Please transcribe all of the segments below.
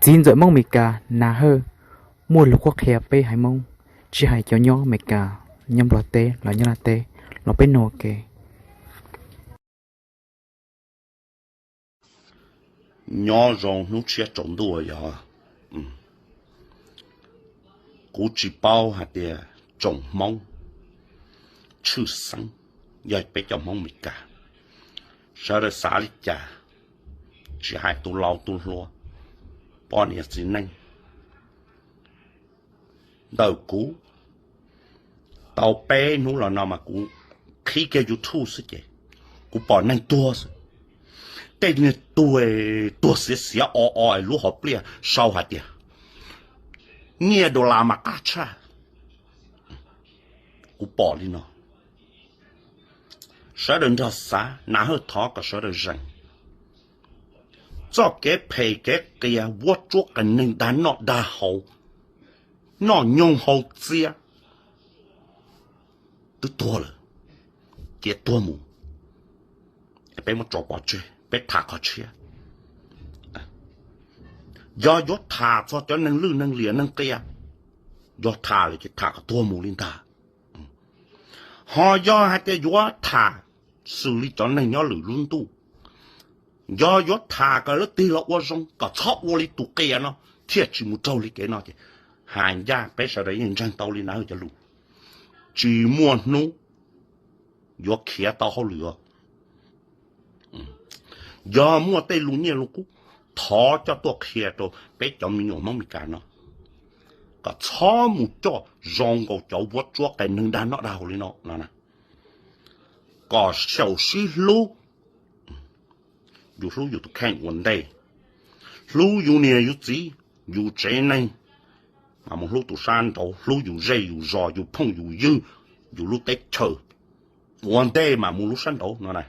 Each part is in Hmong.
Txiv ntxawm Hmoob Amelikas Nas Hawj muaj lus qhuab qhia peb haiv Hmoob, tsis hais cov nyob Amelikas, nyob Nplog teb los nyob Nyab Laj teb, los peb nug ua ke. Nyob zoo hnub tshiab tsaus ntuj yog. Kuv tsis paub hais tias tsoom Hmoob tshwj xeeb, yog peb cov Hmoob Amelikas, sawv daws xav li cas, tsis hais tus laus tus hluas, poj niam txiv neej. Ntawm kuv tau peb hnub los no mas kuv qhib kiag YouTube xwb ces kuv pom neeg tuag xwb. Tej niag tuag, tuag xiav xiav o o es lub hauv pliaj sau hais tias nyiaj dollar mas qab tshaj. Kuv pom li no, sawv daws nrog xav, Nas Hawj thov kom sawv daws zeem. Txoj kev phem kev qias vuab tsuab qias neeg dag noj dag haus, noj nyoog haus txias, twb tuag lawm, cia tuag mus. Peb muab tso pov tseg, peb tham qhov tshiab. Yog yuav tham txog cov neeg lwj neeg liam neeg qias, yog tham lawm ces tham kom tuag mus li ntag. Ho yog hais tias yuav tham xws li cov neeg nyob lwm lub ntuj, yog yuav tham kom lawv tig los ua zoo, kom txhob ua li tus qias no, thiaj tsis mus raug li kev no ces hais ncaj peb sawv daws yeej ntseeg tau li Nas Hawj cov lus, tsis muaj hnub yuav khiav tau hauj lwm os. Yog muaj tej lus nyiaj lus kub, thov coj tuaj qhia rau peb cov me nyuam Hmoob Meskas no, kom txhob mus coj zoo nkaus cov vuab tsuab qias neeg dag noj dag haus li no no. Kom xyaum sib hlub, yus hlub yus tus kheej ua ntej, hlub yus niam yus txiv, yus tsev neeg, mas mus hlub tus sab nraud, hlub yus zej yus zos, yus phooj yus ywg, yus lub teb chaws ua ntej mas mus lub sab nraud no na.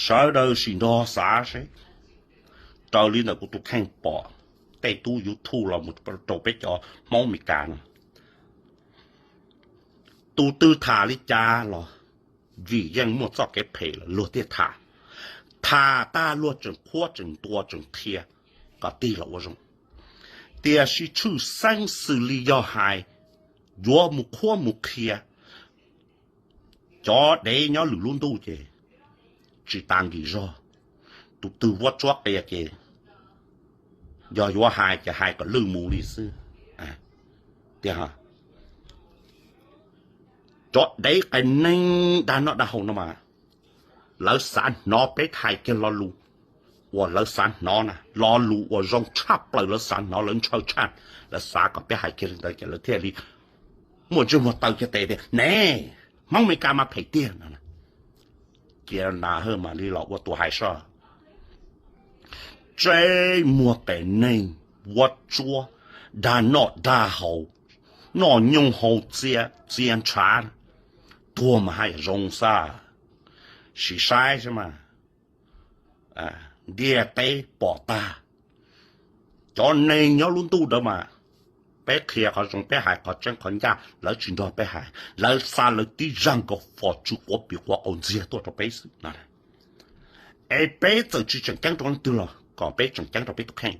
Sawv daws sim nrog xav seb, raws li ntawm kuv tus kheej pom, tej tub YouTube los mus rau peb cov Hmoob Meskas no, tus twg tham li cas los vim yeej muaj txoj kev phem lawm luag thiaj tham. Tham tag luag tseem qhuab tseem ntuas tseem qhia kom tig los ua zoo. Tiam sis tshwj xeeb xws li yog hais yuav mus qhuab mus qhia cov dev nyob lwm lub ntuj ces tsis tas nkim zog. Tus twg vuab tsuab qias ces yog yuav hais ces hais kom lwj mus li xwb. Tiag, cov dev qias neeg dag noj dag haus no mas, lawv xav hnov peb hais kiag lo lus uas lawv xav hnov na, lo lus uas zoo tshaj plaws lawv xav hnov, lawv ntshaw tshaj, lawv xav kom peb hais kiag li ntawd ces lawv thiaj li muaj ntsej muag taw kiag tes tias ne, Hmoob Meskas mas phem tiag no. Cia Nas Hawj mam li los ua tus hais soj. Tseeb muag qias neeg, vuab tsuab, dag noj dag haus, noj nyoog haus txia, txia ntshav, tuag mas haj yam zoo xwb. Sim saib saib mas, ntiaj teb pom tag. Cov neeg nyob lub ntuj ntawd mas, peb qhia qhov zoo, peb hais qhov tseeb qhov ncaj, lawv tsis nrog peb hais, lawv xa lawv tib zaj nkaus fos tsw quav pim quav qaus ntxiag tuaj rau peb xwb no. Es peb txawm tsis tseem ceeb rau leej twg los kom peb tseem ceeb rau peb tus kheej.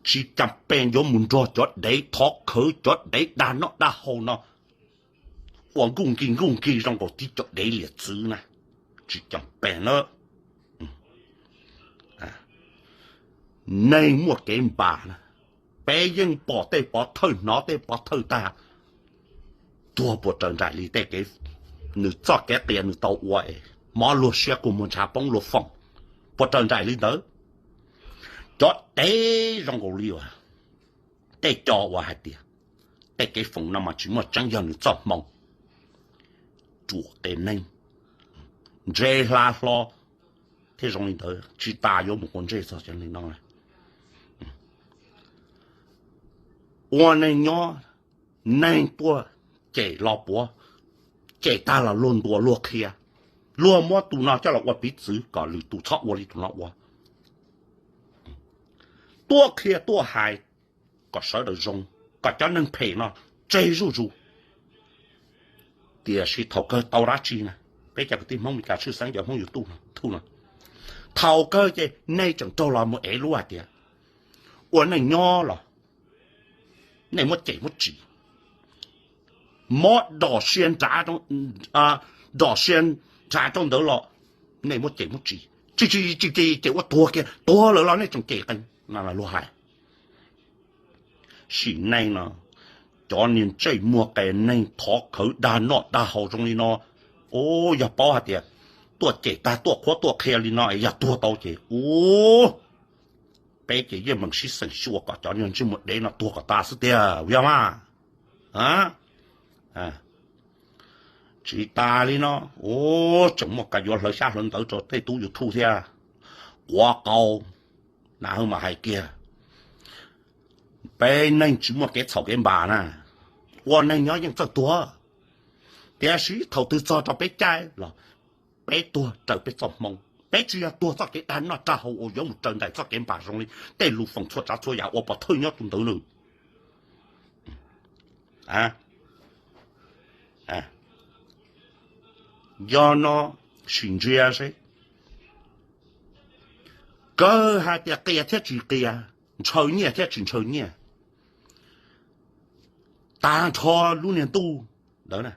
Tsis cas pes yuav mus nrog cov dev thov khawv, cov dev dag noj dag haus no ua nkuj nkig nkuj nkig zoo nkaus tib cov dev liam txwv na. Tsis cas pes na. Neeg muaj kev npam na, peb yeej pom tej pov thawj, hnov tej pov thawj tag. Tuag puas raws nraim li tej kev, nws txoj kev qias nws tau ua es mob luag siab kua muag ntshav poob luag foom, puas raws nraim li ntawd? Cov dev zoo nkaus li uas tej co uas hais tias tej kev foom no mas tsis muaj tseeb, yog nws txoj hmoo, ruam qias neeg, ntse hla hlo thiab zoo li ntawd, tsis tas yuav mus quas ntsej txog cov neeg no. Ua neeg nyob, neeg tuaj cem los puav, cem tag los luag ntuas luag qhia, luag muab tus no coj los ua piv txwv kom lwm tus txhob ua li tus no ua. Tuaj qhia tuaj hais kom sawv daws zoo, kom cov neeg phem no tseg zuj zus. Tiam sis thaum kawg tau dab tsi na? Peb cov kwv tij Hmoob Meskas tshwj xeeb cov Hmoob YouTube no, thuj no, Thaum kawg ces nej tseem raug los mus ev lub hais tias ua neej nyob los nej muab cem muab tsim, mob dom sia nrad, dom sia nrad rau ntawd los nej muab cem muab tsim, tsis tsis tsis tsis ces ua tuag kiag, tuag lawm los nej tseem cem qees no luag hais. Sim neej no cov niag ntsej muag qias neeg thov khawv dag noj dag haus zoo li no, u, yog paub hais tias tuaj cem tag tuaj qhuab tuaj qhia li no es yog tuag tau ces u, peb ces yeej meem sib xeem xyuas kom cov niag ntsej muag dev no tuag kom tas xwb tiag yog mas. Tsis tas li no, u, tseem muaj kas yuav hlawv xyab hlawv ntawv rau tej tub YouTube thiab. Quav qau, na hwj mas hais kiag, peb neeg tsis muaj kev txhaum kev npas na, ua neeg nyob yeej txawj tuag. Tiam sis thaum twg txog rau peb caij los peb tuag raws peb txoj hmoo, peb tsis yog tuag txoj kev dag noj dag haus uas yuav mus raws nraim txoj kev npas zoo li tej lus foom txhua tsav txhua yam ua pov thawj nyob tus ntawd na. Yog no sim ntsia seb, kawg hais tias qias thiab tsis qias, ntshaw nyiaj thiab tsis ntshaw nyiaj, tag nrho lub niag ntuj ntawd na,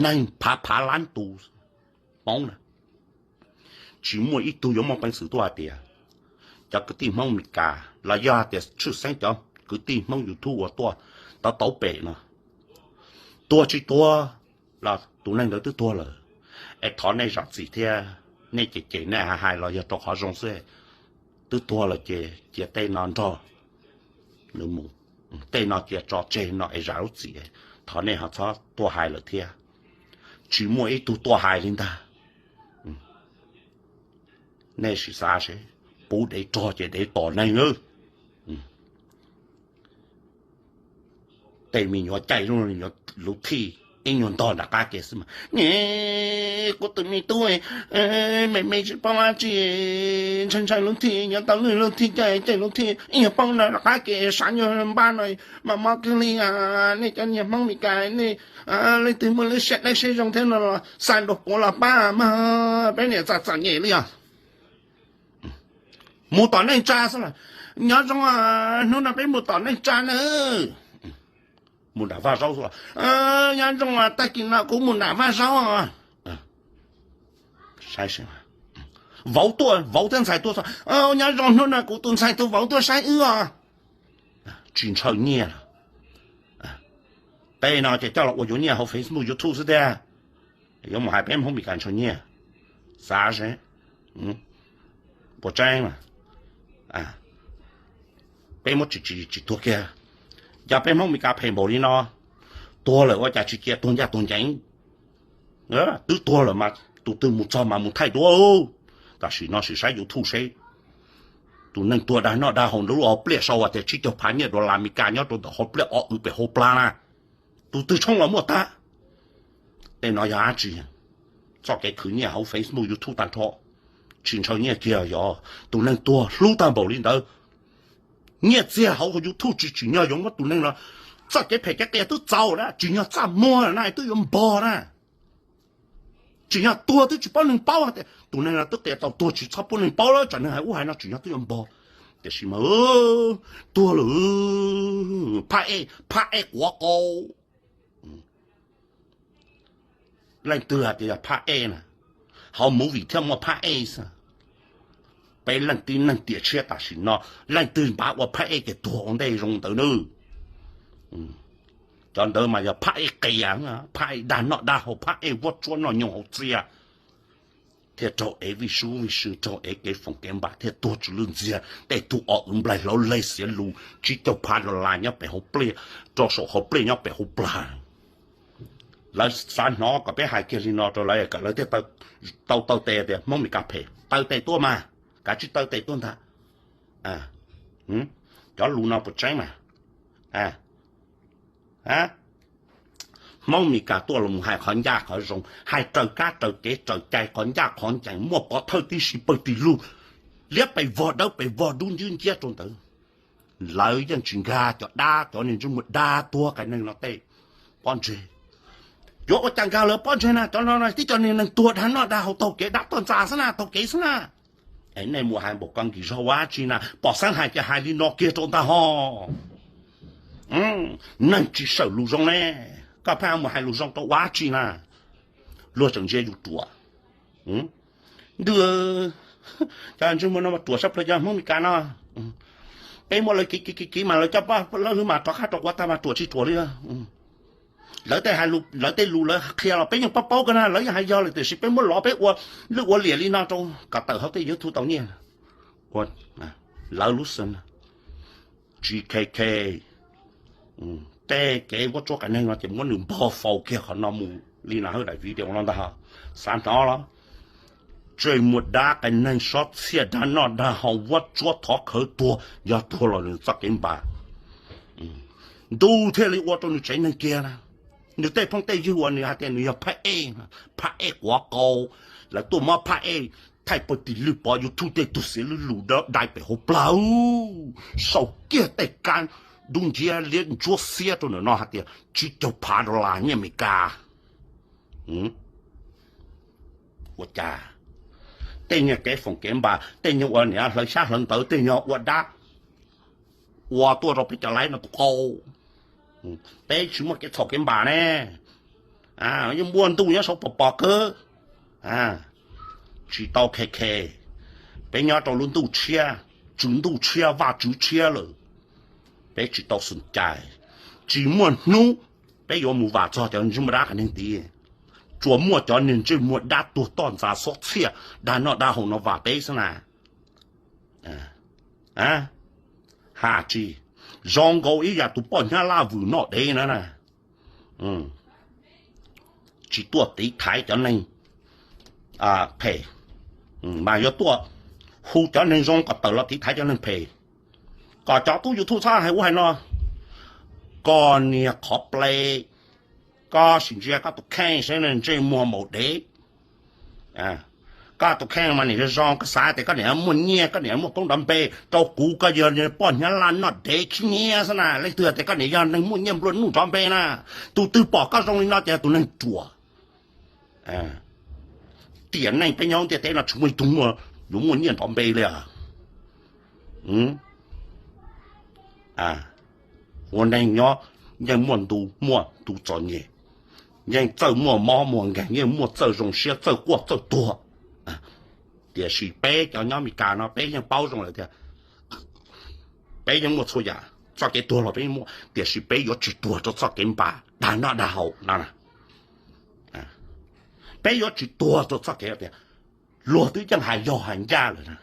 neeg phav phav lab tus Hmoob na, tsis muaj ib tug yuav muaj peev xwm tuaj hais tias cov kwv tij Hmoob Meskas los yog hais tias tshwj xeeb cov kwv tij Hmoob YouTube uas tuaj tau tauv pem no, tuag tsis tuag los tus neeg ntawd twb tuag lawm, es thov nej zam txim thiab, nej cem cem nej hais hais los yog rau qhov zoo xwb, twb tuag lawm ces cia tej no nrog nws mus, tej no cia tso tseg no es zam lub txim, thov nej ho txhob tuaj hais lawm thiab. Tsis muaj ib tug tuaj hais li ntag. Nej sim xav seb, puv dev rog ces dev tom neeg. Tej me nyuam caij lub thij ib nyuag ntog nram qab ke xwb mas, kuv tus me tub me me tsis paub dab tsi, ntshai ntshai lub thij, nyob tau lwj lub thij, caij caij lub thij ib nyuag paub nram qab ke sav nyuag npab no mas mob kawg li. Nej cov niag Hmoob Meskas nej leej twg muaj lub siab dawb siab zoo thiab no los xa nraum puav los pab mas, peb niam txom txom nyem li os. Mus tom neej tsa xwb los, nyob zoo, hnub no peb mus tom neej tsa na. Mus nram vaj zaub xwb los, nyob zoo, tag kis no kuv mus nram vaj zaub. Vauv tuaj, vauv thiab ntxhais tuaj, nyob zoo, hnub no kuv tus ntxhais tus vauv tuaj saib wb os. Tsis ntshaw nyiaj los? Tej no ces coj los ua yuav nyiaj hauv Facebook YouTube xwb tiag. Yuav mus hais peb Hmoob Meskas ntshaw nyiaj, xav seb, puas tseeb mas. Peb muab tsis tsis tsis tuag kiag. Yog peb Hmoob Meskas phem npaum li no, tuag lawm ua cas tsis cia tuag ncaj tuag ncees? Twb tuag lawm mas tus twg mus txog mas mus thaij duab. Tam sim no sim saib YouTube seb, tus neeg tuag dag noj dag haus ntawd lub hauv pliaj sau tias tsib caug phav nyiaj dollar Meskas nyob rau ntawm hauv pliaj o w pem hauv plag na, tus twg tshoob los muaj tag. Tej no yog dab tsi? Txoj kev khwv nyiaj hauv Facebook YouTube tag nrho, tsis ntshaw nyiaj kiag. Yog tus neeg tuag hlub tag npaum li ntawd, nyiaj txiag hauv YouTube tsis tsim nyog yuav muab tus neeg los. Txoj kev phem kev qias twb txaus na, tsim nyog txaj muag na twb yuav npog na. Tsim nyog tuag twb tsis pub neeg paub tias tus neeg no twb qias tau tuag tsis txhob pub neeg paub lawm, tsam neeg hais ub hais no tsim nyog twb yuav npog. Tiam sis mas tuag lawm, phaj ej, phaj ej quav qau. Leej twg hais tias yog phaj ej na? Hauv movie thiaj muaj phaj ej xwb. Peb leej tib neeg tiam tshiab tam sim no, leej twg npav ua phaj ej ces tuag ua ntej zoo ntawd nawb. Cov ntawd mas yog phaj ej qias, phaj ej dag noj dag haus, phaj ej vuab tsuab noj nyoos haus txias, thiaj raug ev vij sub vij sw, raug ev kev foom kev npam thiaj tuag tsis lwj ntxiag. Tej tug o w nplaig hlauv leg xiav lus tsib caug phav dollar nyob pem hauv pliaj, rau saum hauv pliaj nyob pem hauv plag. Lawv xav hnov kom peb hais kiag li no rau lawv kom lawv thiaj tau taw tes tias Hmoob Meskas phem, taw tes tuaj mas, kav tsij taw tes tuaj ntag. Cov lus no puas tseeb mas? Hmoob Meskas tuaj los hais qhov ncaj qhov zoo, hais raws kab raws kev raws cai, qhov ncaj qhov ncees, muaj pov thawj tib si pawg ris lug, liab pes vog dawb pes vog dub nciab nciab rau ntawd. Lawv yeej tsis nkag cov dab, cov niag ntsej muag dab tuag qias neeg no tej pob ntseg. Yuav ua cas nkag lawv pob ntseg na? Cov no tib cov niag neeg tuag dag noj dag haus taug kev dab tuaj ntxa xwb na, taug kev xwb na. Nej mus hais npaum ko nkim zog ua dab tsi na? Pom xeeb hais ces hais li no kiag rau ntag ho. Neeg tsis sawm lus zoo ne, koj pheej mus hais lus zoo rau ua dab tsi na? Luag tseem ntsia yus ruam. Ntuj, cov ntsej muag no mas ruam sab plaws cov Hmoob Meskas no. Peb muab lawv kiv kiv kiv kiv mas lawv coj lawv hlwb mas rov qab rov quav tag mas ruam tsis ruam li. Lawv tej hais, lawv tej lus lawv qhia los peb yeej paub paub kawg na, lawv yeej hais yog lawm tiam sis peb muab lov peb ua lwj ua liam li no rau kom tawm hauv tej YouTube tau nyiaj. Lawv lub xeem tsis khe khe. Tej kev vuab tsuab qias neeg no ces muab nws npog faus kiag qhov no mus li no hauv daim video no ntag. Xav hnov los? Ntsej muag dab qias neeg sob txhiaj dag noj dag haus vuab tsuab thov khawv tuag, yog tuag los nws txoj kev npas. Ntuj thiaj li ua rau nws tsev neeg kiag na. Nws tej phooj tej ywg uas nws hais tias nws yog phab ej, phab ej quav qau, lawv tuaj muab phab ej thaij pawg tim lwg pov YouTube tej tug xiav lub lus dai pem hauv plawv, sau kiag tej kab dub nciab liab ntsuab xiab rau ntawm no hais tias tsib caug phav dollar nyiaj Amelikas. Ua cas tej nyuag kev foom kev npas, tej nyuag ua niam hlawv xyab hlawv ntawv, tej nyuag ua dab ua tuaj rau peb cov laiv no tus qau. Peb tsis muaj kev txhaum kev npas ne. Yeej muaj ntuj nyob saum pos pos kawg. Tsis tau khe khe. Peb nyob rau lub ntuj tshiab, tswv ntuj tshiab, vaj tswv tshiab lawm. Peb tsis tau xum cai. Tsis muaj hnub peb yuav mus vam txog cov ntsej muag dab qias neeg tid. Tsuas muaj cov niag ntsej muag dab tuag toj ntxas xob txhiaj dag noj dag haus no vam peb xwb na. Has tsis zoo nkaus ib yam tus poj Nyab Laj vwm noj dev na. Tsis tuaj tiv thaiv cov neeg phem, mas yuav tuaj hu cov neeg zoo kom tawm los tiv thaiv cov neeg phem, kom cov tub YouTube txhob hais ub hais no. Koj niag qhov ple, koj sim ntsia koj tus kheej saib ntsej muag maum dev. Koj tus kheej mas niam zoo zoo, koj xav tias koj niam muaj nyiaj, koj niam muaj koob nrov npe. Rau kuv koj yog poj Nyab Laj noj dev khib nyiab xwb na. Leej twg tias koj niam yog neeg muaj nyiaj nplua nuj nrov npe na? Tus twg pom koj zoo li no ces yog tus neeg ruam. Tiam neej peb nyob ntiaj teb no tsis muaj ib tug muaj, yuav muaj nyiaj nrov npe li os. Ua neeg nyob yeej muaj ntu muaj ntu txom nyem, yeej txawj muaj mob muaj nkeeg, yeej muaj txawj zoo siab txawj quaj txawj tuag. Tiam sis peb cov nyob Meskas no peb yeej paub zoo lawm tias peb yeej muaj txhua yam, txoj kev tuag los peb yeej muaj, tiam sis peb yuav tsis tuag rau txoj kev npas dag noj dag haus no. Peb yuav tsis tuag rau txoj kev tias luag twb yeej hais yog hais ncaj lawm na,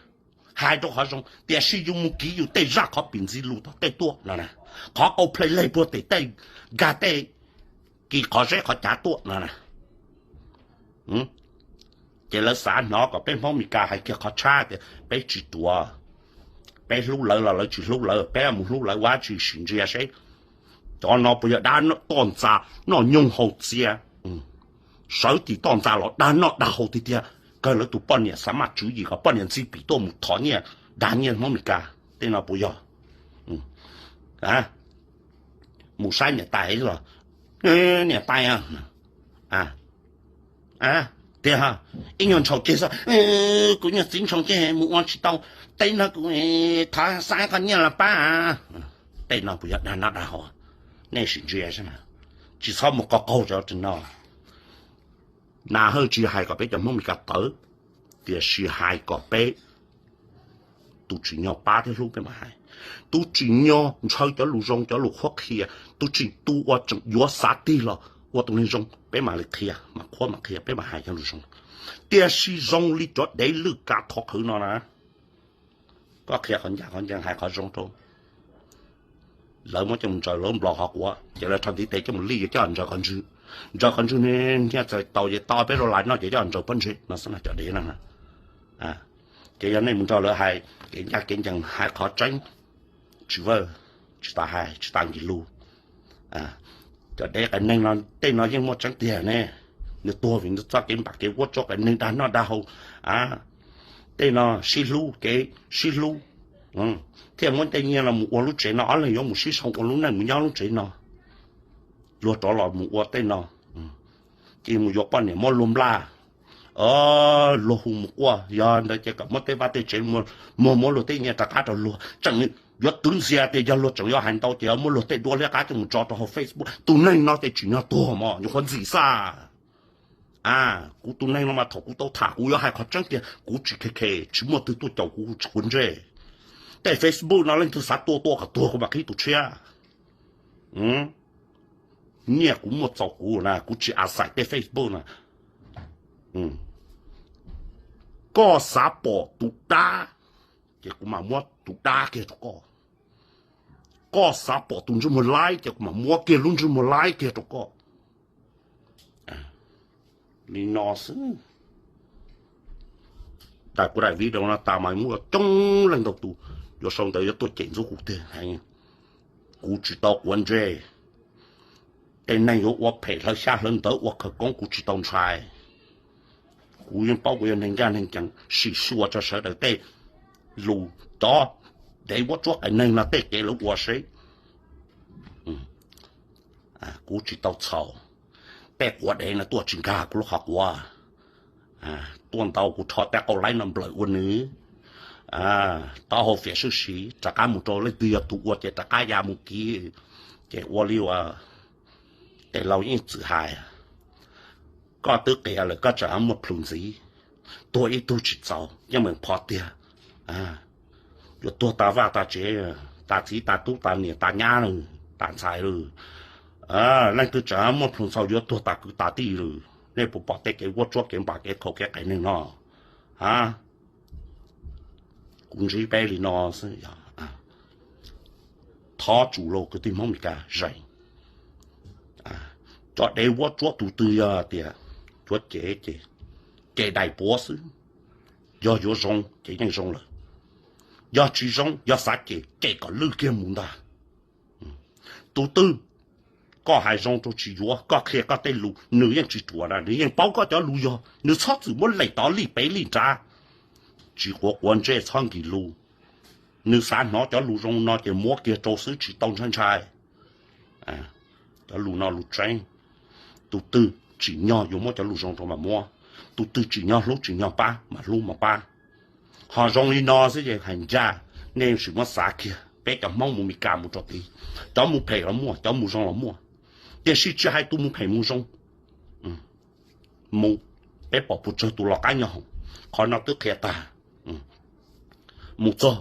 hais rau qhov zoo, tiam sis yus mus kiv yus tej zaj qhov pim ntxiv lus tom tej tuaj no na, qhov qau plhe leg puag tim tej, nkag tej, kis qhov zeb qhov cav tuaj no na. Ces lawv xav hnov kom peb Hmoob Meskas hais kiag qhov tshab tias peb tsis ruam, peb hlub lawv los lawv tsis hlub lawv, peb mus hlub lawv ua dab tsi sim ntsia seb. Cov no puas yog dab toj ntxas noj nyoog haus txias, sawv tim toj ntxas los dag noj dag haus tiag tiag, kawg lawv tus poj niam xav maj tswv yim kom poj niam ntxi pim tuaj mus thov nyiaj dag nyiaj Hmoob Meskas, tej no puas yog? Mus saib niam tais los, niam tais, tiag, ib nyuag ntshaus ceg xwb, kuv nyuag txiv ntshaus ceg mus ua tsis tau, tej no kuv thov xa koj nyiaj los pab. Tej no puas yog dag noj dag haus? Nej sim ntsia saib, tsis txhob mus qaug qaug cov no. Nas Hawj tsis hais kom peb cov Hmoob Meskas tawv, tiam sis hais kom peb tus tsim nyog pab thiab hlub peb mam hais. Tus tsim nyog ntshaw cov lus zoo cov lus qhuab qhia, tus tsim, tus uas tseem yuav xav tig los ua tus neeg zoo peb mam li qhia, mam qhuab mam qhia, peb mam hais cov lus zoo. Tiam sis zoo li cov dev lwj kav thov qhwv no na, koj qhia qhov ncaj qhov ncees hais qhov zoo rau, lawv muab coj mus ntsaws lawv nplos qhov quav ces lawv rho ntiv tes coj mus lij coj ntsaws qhov ntswg. Ntsaws qhov ntswg ne, nyiaj txawm tau ces tau peb dollar noj ces coj ntsaws pob ntseg no xwb na cov dev no. Ces yog nej mus nrog lawv hais kev ncaj kev ncees hais qhov tseeb, tsis vawj, tsis tas hais tsis tas nkis lus. Cov dev qias neeg no tej no yeej muaj tseeb tiag ne. Nws tuag vim nws txoj kev npam kev vuab tsuab qias neeg dag noj dag haus. Tej no sib hlub kev sib hlub, thiaj muab tej nyiaj no mus ua lub tsev no, ob leeg yuav mus sib sau ua lub neej mus nyob lub tsev no. Luag rov los mus ua tej no, ces mus yuav poj niam muab luag nplaj, Luag hu mus quaj, yog ntawd ces kom muab tej vaj tej tsev, muab, muab luag tej nyiaj rov qab rau luag. Tseem yuav twv ntxias tias yog luag tseem yuav hais ntau ces muab luag tej duab liab qab coj mus tso rau hauv Facebook. Tus neeg no ces tsim nyog tuag mog, nyuam qhuav ntxim xaj. A, kuv tus neeg no mas thaum kuv tau tham kuv yuav hais qhov tseeb tias kuv tsis khe khe, tsis muaj twg tuaj caum kuv, kuv tsis quav ntsej. Tej Facebook no leej twg xav tua tua kom tuag kuv mam qhib tus tshiab. Nyiaj kuv muaj txaus kuv na, kuv tsis a xais tej Facebook na. Koj xav pom tus dab, ces kuv mam muab tus dab kiag rau koj. Koj xav pom tus ntsej muag laib, ces kuv mam muab kiag lub ntsej muag laib kiag rau koj. Li no xwb. Daim kuv daim video no tas mas muaj coob leej ntau tus yuav sau ntawv yuav tuaj cem ntxub kuv tiag. Kuv tsis tau quav ntsej. Tej neeg yuav ua phem hlawv xyab hlawv ntawv ua khawv koob kuv tsis tau ntshai. Kuv yeej paub kuv yog neeg ncaj neeg cees, sim xyuas tso sawv daws tej lus, cov dev vuab tsuab qias neeg no tej kev lawv ua seb. Kuv tsis tau txhaum. Tej quav dev no tuaj tsis nkag kuv lub qhov quav. Tuaj ntau kuv rho tej qau laib no nplawm ua nws. Taub hau fiam sib siv rov qab mus rau leej twg yog tus ua ces rov qab ya mus kiv. Ces ua li uas tej laus yeej txwm hais, koj twb qias lawm koj tseem muaj plhus ntxiv. Tuag ib tug tsis txaus yeej meem phov tiag. Yuav tuag tas vaj tas tsev, tas txiv tas tub tas niam tas nyab lawm, tas ntxhais lawm. Leej twg tseem muaj plhus ntxhov yuav tuag tas kwv tas tij lawm. Nej puas pom tej kev vuab tsuab kev npam kev khaum kev qias neeg no? A, kuv ntsib peb li no xwb. Thov tsum lauj kwv tij Hmoob Meskas zeem. Cov dev vuab tsuab tus twg yog tias cuav cev ces cem dais puav xwb. Yog yuav zoo ces yeej zoo lawm. Yog tsis zoo, yog xav cem, cem kom lwj kiag mus ntag. Tus twg koj hais zoo rau tsis yuav, koj qhia koj tej lus nws yeej tsis ruam na, nws yeej paub koj cov lus yog, nws txhob txwm muab lem tod lij pem lij nrad. Tsis quav quav ntsej txhob nkis lus. Nws xav hnov cov lus zoo no ces muab kiag rau xwb tsis tau ntshai ntshai. Cov lus no lus tseeb. Tus twg tsim nyog yuav muab cov lus zoo rau mas muab, tus twg tsim nyog hlub tsim nyog pab mas hlub mas pab. Ho zoo li no xwb ces hais ncaj, nej sim muab xav kiag, peb cov Hmoob mus Meskas mus rau tid, cov mus phem los muaj, cov mus zoo los muaj, tiam sis tsis hais tus mus phem mus zoo. Mus, peb pom puas tsawg tus los qab nyob hoom, qhov no twb qhia tag. Mus txog,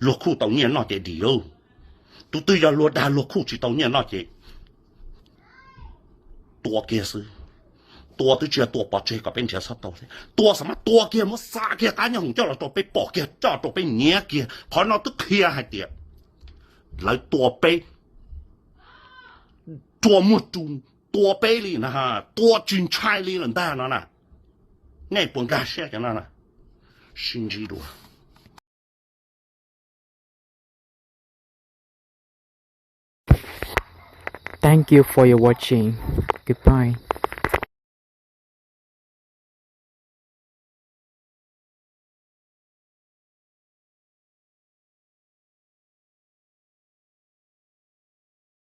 luag khuj tau nyiaj noj ces dim lauj. Tus twg yog luag dag luag khuj tsis tau nyiaj noj ces tua kiag xwb. Tua twb tsis yog tua pov tseg kom peb nrhiav txhob tau thiab, tua xam mas tua kiag, muab xa kiag qab nyob hoom coj los rau peb pom kiag, coj rau peb nyiav kiag. Qhov no twb qhia hais tias lawv tua peb rua muag ru, tua peb li na, tua tsis ntshai li lawm ntag no na. Nej puas nkag siab cov no na? Sib ntsib dua. Thank you for your watching. Goodbye.